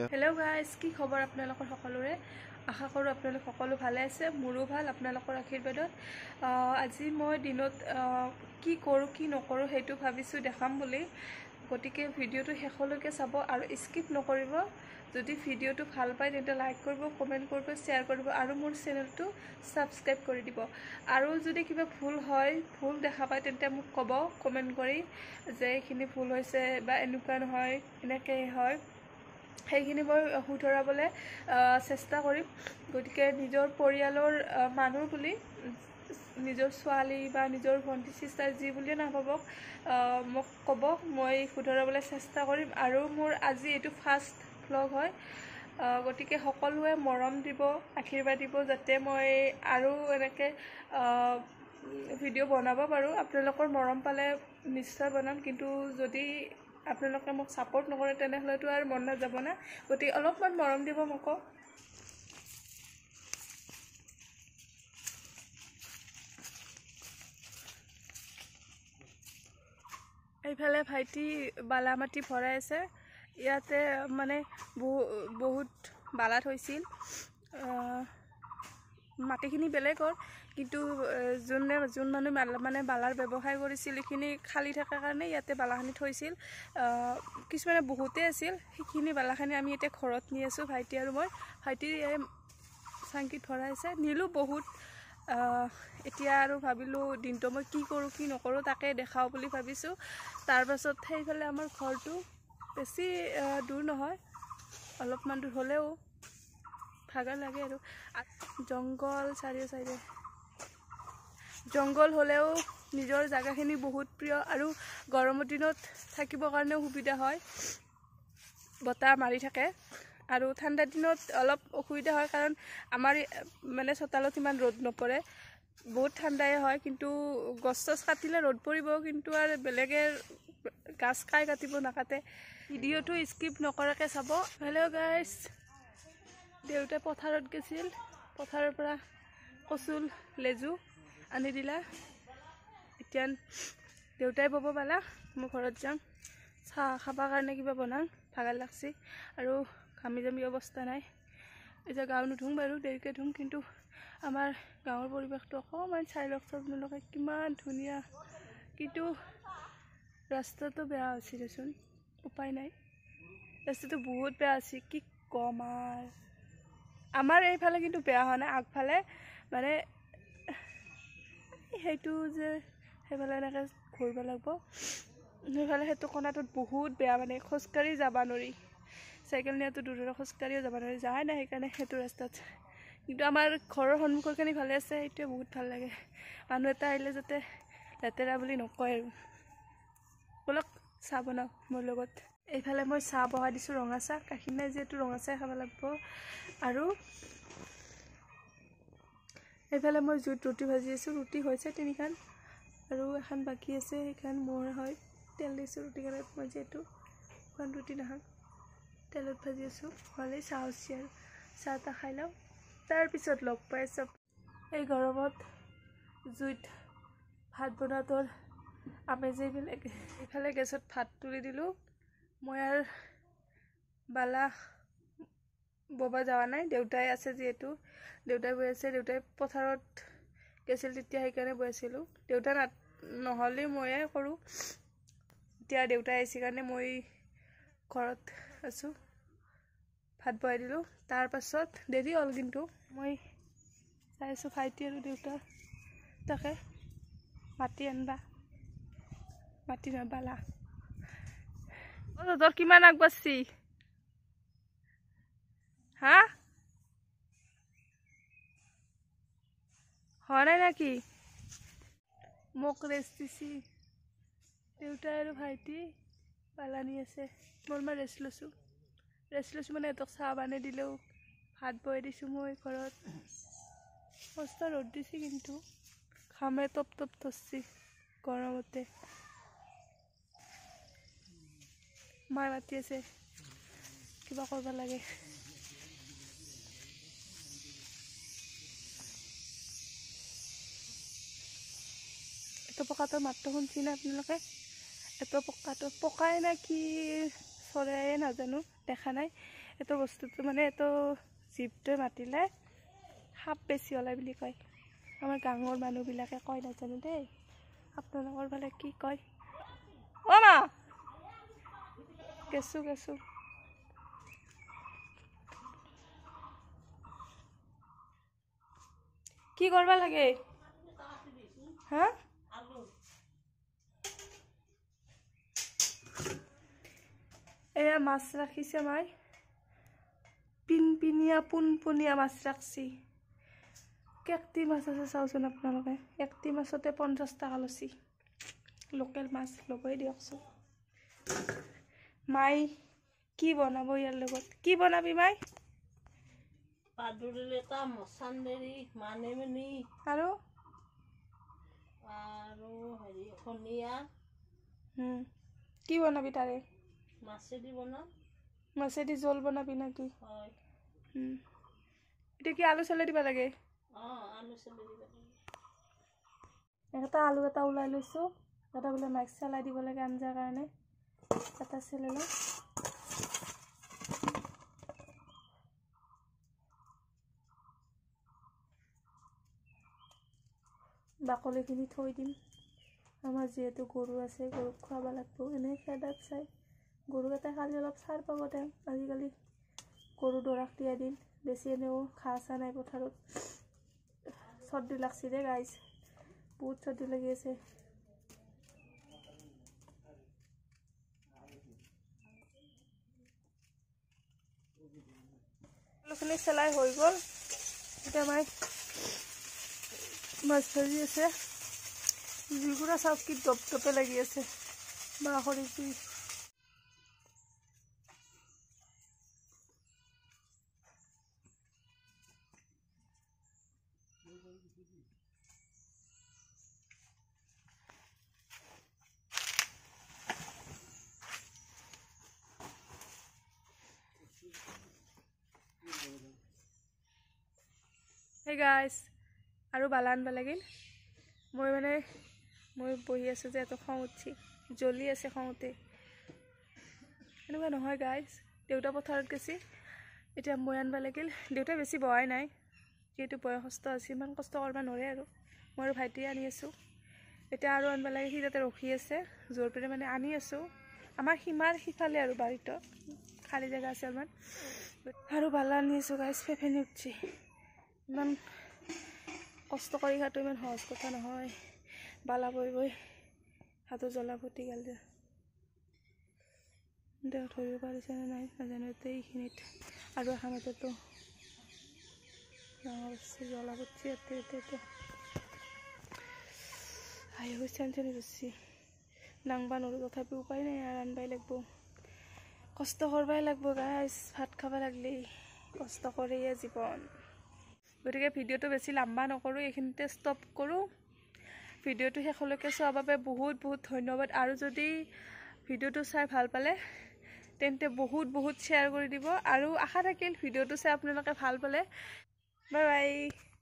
Hello' guys, কি খবৰ আপোনালোকৰ সকলোৰে? আশা কৰোঁ আপোনালোক সকলো ভালে আছে। মোৰো ভাল, আপোনালোকৰ আশীৰ্বাদত। আজি মই দিনত কি কৰোঁ কি নকৰোঁ সেইটো ভাবিছোঁ দেখাম বুলি। গতিকে ভিডিঅ'টো শেষলৈকে চাব আৰু স্কিপ নকৰিব। যদি ভিডিঅ'টো ভাল পায় তেন্তে লাইক কৰিব, কমেণ্ট কৰিব, শ্বেয়াৰ কৰিব আৰু মোৰ চেনেলটো ছাবস্ক্ৰাইব কৰি দিব। আৰু যদি কিবা ভুল হয়, ভুল দেখা পায়, তেন্তে মোক ক'ব কমেণ্ট কৰি যে এইখিনি ভুল হৈছে বা এনেকুৱা নহয় এনেকৈ হয়, সেইখিনি মই শুধৰাবলৈ চেষ্টা কৰিম। গতিকে নিজৰ পৰিয়ালৰ মানুহ বুলি, নিজৰ ছোৱালী বা নিজৰ ভণ্টি, চিষ্টাৰ যি বুলিয়ে নাভাবক, মোক ক'ব, মই শুধৰাবলৈ চেষ্টা কৰিম। আৰু মোৰ আজি এইটো ফাৰ্ষ্ট ভ্লগ হয়, গতিকে সকলোৱে মৰম দিব, আশীৰ্বাদ দিব যাতে মই আৰু এনেকৈ ভিডিঅ' বনাব পাৰোঁ। আপোনালোকৰ মৰম পালে নিশ্চয় বনাম, কিন্তু যদি আপোনালোকে মোক ছাপোৰ্ট নকৰে তেনেহ'লেতো আৰু মন নাযাব না। গতিকে অলপমান মৰম দিব মোকো। এইফালে ভাইটি বালা মাটি ভৰাই আছে। ইয়াতে মানে বহুত বালা থৈছিল। মাটিখিনি বেলেগৰ, কিন্তু যোনে যোন মানুহ মানে বালাৰ ব্যৱসায় কৰিছিল এইখিনি খালী থকাৰ কাৰণে ইয়াতে বালাখিনি থৈছিল। কিছুমানে বহুতেই আছিল, সেইখিনি বালাখিনি আমি এতিয়া ঘৰত নি আছোঁ ভাইটি আৰু মই। ভাইটি এই চাংকিত ভৰাইছে, নিলোঁ বহুত। এতিয়া আৰু ভাবিলোঁ দিনটো মই কি কৰোঁ কি নকৰোঁ তাকে দেখাওঁ বুলি ভাবিছোঁ। তাৰপাছত সেইফালে আমাৰ ঘৰটো বেছি দূৰ নহয়, অলপমান দূৰ হ'লেও ভাগৰ লাগে আৰু। জংঘল চাৰিও চাইডে জংঘল হ'লেও নিজৰ জেগাখিনি বহুত প্ৰিয় আৰু গৰমৰ দিনত থাকিবৰ কাৰণেও সুবিধা হয়, বতাহ মাৰি থাকে। আৰু ঠাণ্ডা দিনত অলপ অসুবিধা হয়, কাৰণ আমাৰ মানে চোতালত ইমান ৰ'দ নপৰে, বহুত ঠাণ্ডাই হয়। কিন্তু গছ চছ কাটিলে ৰ'দ পৰিব, কিন্তু আৰু বেলেগে গাছ কাই কাটিব নাকাটে। ভিডিঅ'টো স্কিপ নকৰাকৈ চাব। হেল্ল' গাইজ, দেউতাই পথাৰত গৈছিল, পথাৰৰ পৰা কচুল লেজু আনি দিলা। এতিয়া দেউতাই বব পালা, মই ঘৰত যাম, চাহ খাবৰ কাৰণে কিবা বনাম, ভাগৰ লাগছি আৰু ঘামি জামি অৱস্থা নাই। এতিয়া গাঁও নুধুং বাৰু, দেৰিকৈ ধুম, কিন্তু আমাৰ গাঁৱৰ পৰিৱেশটো অকণমান চাই লওকচোন আপোনালোকে, কিমান ধুনীয়া। কিন্তু ৰাস্তাটো বেয়া হৈছে দেচোন, উপায় নাই, ৰাস্তাটো বহুত বেয়া হৈছে, কি ক'ম আৰু। আমাৰ এইফালে কিন্তু বেয়া হোৱা নাই, আগফালে মানে সেইটো যে সেইফালে এনেকৈ ঘূৰিব লাগিব, সেইফালে সেইটো কণাটোত বহুত বেয়া, মানে খোজকাঢ়ি যাব নোৱাৰি, চাইকেল নিয়াটো দূৰৰ, খোজকাঢ়িও যাব নোৱাৰি, যায় নাই সেইকাৰণে সেইটো ৰাস্তাত। কিন্তু আমাৰ ঘৰৰ সন্মুখৰখিনি ভালে আছে, সেইটোৱে বহুত ভাল লাগে। মানুহ এটা আহিলে যাতে লেতেৰা বুলি নকয় আৰু। ব'লক চাহ বনাওঁ মোৰ লগত। এইফালে মই চাহ বহাই দিছোঁ, ৰঙা চাহ, গাখীৰ নাই যিহেতু ৰঙা চাহ খাব লাগিব। আৰু এইফালে মই জুইত ৰুটি ভাজি আছোঁ, ৰুটি হৈছে তিনিখন আৰু এখন বাকী আছে, সেইখন মোৰ হয়। তেল দিছোঁ ৰুটিখনত, মই যিহেতু এখন ৰুটি নাখাওঁ, তেলত ভাজি আছোঁ। হ'লেই চাহ হৈছে আৰু চাহ তাহ খাই লওঁ, তাৰপিছত লগ পাই আছোঁ। এই গৰমত জুইত ভাত বনোৱাটোৰ আমেজেই বেলেগ। এইফালে গেছত ভাত তুলি দিলোঁ মই, আৰু বালা ববা যোৱা নাই, দেউতাই আছে যিহেতু, দেউতাই বৈ আছে। দেউতাই পথাৰত গৈছিল তেতিয়া, সেইকাৰণে বৈ আছিলোঁ। দেউতা নহ'লে ময়ে কৰোঁ, এতিয়া দেউতাই আহিছে কাৰণে মই ঘৰত আছোঁ। ভাত বহাই দিলোঁ, তাৰপাছত দেৰি হ'ল, কিন্তু মই চাই আছোঁ ভাইটি আৰু দেউতা তাকে মাটি আনবা, মাটি নহয় বালা। তহঁতৰ কিমান আগবাঢ়ছি হা, হোৱা নাই নেকি? মোক ৰেষ্ট দিছি দেউতাই আৰু ভাইটি বালানি আছে। মই মই ৰেষ্ট লৈছোঁ, ৰেষ্ট লৈছোঁ মানে সিহঁতক চাহ বনাই দিলেও, ভাত বহাই দিছোঁ মই ঘৰত। মস্ত ৰ'দ দিছে কিন্তু, ঘামে টপ টপ ধৰছি গৰমতে। মায়ে মাতি আছে, কিবা কৰিব লাগে। এইটো পকাটোৰ মাতটো শুনছি না আপোনালোকে? এইটো পকাটো পকাই না কি চৰাইয়ে নাজানো, দেখা নাই। এইটো বস্তুটো মানে এইটো জীপটোৱে মাতিলে সাপ বেছি ওলায় বুলি কয়। আমাৰ গাঁৱৰ মানুহবিলাকে কয়, নাজানো দেই আপোনালোকৰ ফালে কি কয়। অ' মা গেছো গেছো। কি কৰবা লাগে হা? এয়া মাছ ৰাখিছে মাই, পিনপিনীয়া পোনপনীয়া মাছ ৰাখছি। কেকটি মাছ আছে চাওচোন আপোনালোকে, একটি মাছতে 50 টকা লৈছি। লোকেল মাছ ল'বই দিয়কচোন। মাই কি বনাব ইয়াৰ লগত? কি বনাবি মাই? পাদুৰিলতা, মচান্দেৰি, মানিমুনি আৰু আৰু হেৰি ধনিয়া। কি বনাবি তাৰে? মাছেদি বনাম। মাছেদি জোল বনাবি নেকি? হয়। এতিয়া কি আলু চেলাই দিব লাগে? অঁ, আলু চেলাই দিব লাগে। এটা আলু এটা ওলাই লৈছোঁ, এটা বোলে মাইক চেলাই দিব লাগে আঞ্জাৰ কাৰণে, এটা চেলাই লওঁ। বাকলিখিনি থৈ দিম। আমাৰ যিহেতু গৰু আছে, গৰুক খুৱাব লাগিব। এনেই খেদাত চাই গৰুকেইটা খালি অলপ চাৰ পাব তেওঁ। আজিকালি গৰু দৰাক দিয়া দিন, বেছি এনেও ঘাঁহ চাহ নাই পথাৰত। চৰ্দি লাগছি দেই গাইজ, বহুত চৰ্দি লাগি আছে। আলুখিনি চেলাই হৈ গ'ল। এতিয়া মাই মাছ ভাজি আছে। জুইকুৰা চাওক কি দপদপে লাগি আছে, বাঁহৰ জুই। Hey guys, আৰু বালা আনবা লাগিল। মই মানে মই বহি আছোঁ যে এত খং উঠছি, জ্বলি আছে খঙতে। এনেকুৱা নহয় গাইজ, দেউতা পথাৰত গৈছে, এতিয়া মই আনবা লাগিল। দেউতাই বেছি বহাই নাই, যিহেতু বয়সস্থ আছে, ইমান কষ্ট কৰিব নোৱাৰে আৰু। মই আৰু ভাইটিয়ে আনি আছোঁ। এতিয়া আৰু আনবা লাগে, সি তাতে ৰখি আছে, জোৰ পেৰে মানে আনি আছোঁ। আমাৰ সীমাৰ সিফালে আৰু বাৰীত খালী জেগা আছে অলপমান। আৰু বালা আনি আছোঁ গাইজ, ফেফেনি উঠছি। ইমান কষ্ট কৰি খোৱাটো ইমান সহজ কথা নহয়। বালা বৈ বৈ হাতত জ্বলা ফুটি গ'ল। দে ধৰিব পাৰিছেনে নাই নাজানো। এতিয়া এইখিনিত আৰু এখন হাততো ডাঙৰ জ্বলা ফুটছি। ইয়াতে ইয়াতে ইয়াতে আহি চেনচেনি ধৰছি, নাংবা নোৱাৰোঁ, তথাপি উপায় নাই আৰু আনবাই লাগব, কষ্ট কৰবাই লাগব গাইজ। ভাত খাব লাগলি কষ্ট কৰিয়ে জীৱন। গতিকে ভিডিঅ'টো বেছি লম্বা নকৰোঁ, এইখিনিতে ষ্টপ কৰোঁ। ভিডিঅ'টো শেষলৈকে চোৱাৰ বাবে বহুত বহুত ধন্যবাদ। আৰু যদি ভিডিঅ'টো চাই ভাল পালে তেন্তে বহুত বহুত শ্বেয়াৰ কৰি দিব। আৰু আশা থাকিল ভিডিঅ'টো চাই আপোনালোকে ভাল পালে। Bye bye.